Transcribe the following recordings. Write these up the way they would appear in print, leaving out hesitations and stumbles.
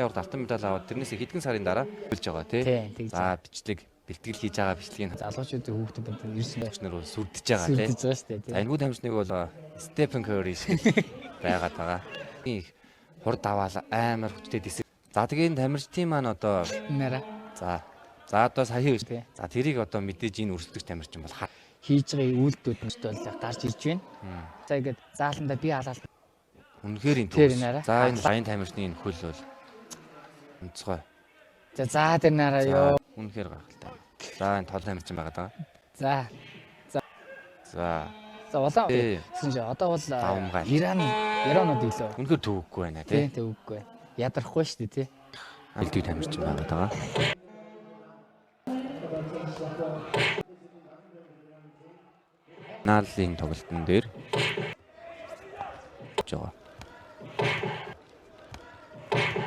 Дэлхийн аваргад алтан медаль аваад тэрнээс хэдхэн сарын дараа хөлж байгаа тий. За бичлэг бэлтгэл хийж байгаа бичлэгийг залуучуудын хүүхдүүд бид ирсэн байх. Нэр бол сүрдэж байгаа тий. Сүрдэж байгаа шүү дээ. За энэ тамирчныг бол Стефен Кори шиг байгаад байгаа. Их хурд аваал амар хүчтэй дисэг. За тэгээ энэ тамирчдын маань одоо Нара. За за одоо сая за тэрийг одоо мэдээж энэ өрсөлдөгч тамирчин бол хийж байгаа үйлдэлүүд нь бол гарч ирж байна. За ингээд зааландаа би халаал. Үнэхээр энэ төгс. За энэ лайн тамирчны энэ хөл бол онцгой. За за тэр нараа ёо. Үнэхээр гайхалтай. За энэ тол тамирчин байгаа даа. За. За. За. За улаан гэсэн чинь одоо бол Иран Иранууд илүү. Үнэхээр төвөггүй байна тий. Төвөггүй. Ядрахгүй шүү дээ тий. Элдв тамирчин байгаа даа. Финалийн тоглолтын дээр байгаа.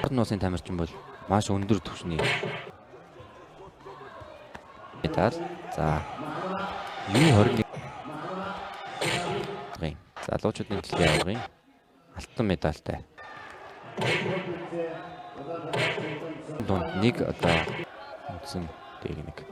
Орон улсын тамирчин бол маш өндөр түвшний медаль. За U21 залуучуудын дэлхийн аваргын алтан медальтай. Дунд нэг одоо үндсэн техник.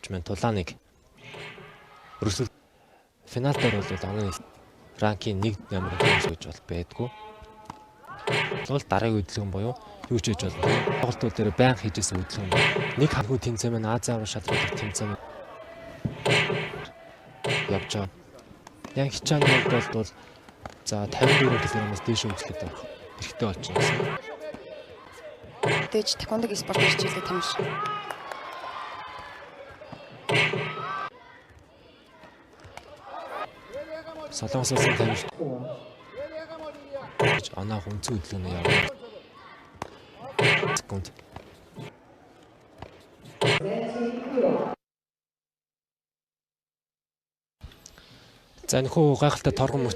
Эрчмэн Тулааныг өрсөлд финал дээр бол оны ранкийн 1 номер гэж бол байдгүй. Бол дараагийн хөдөлгөөн буюу юу ч хийж болно. Тоглолтууд дээр байнга хийжсэн хөдөлгөөн. Нэг хавхүү тэмцээн маань Азийн аврал шалралт тэмцээн явж байгаа. Ян хичээний хувьд бол за 54 кг-аас дээш өвчлөлт орох хэрэгтэй болчихно гэсэн. Дэж тэквондогийн спортын хичээлээ тамир. Солонгос улсын тамирч оноох үнцэн хөдөлгөөнөө яваа. Секунд. За энэхүү гайхалтай торгон мөч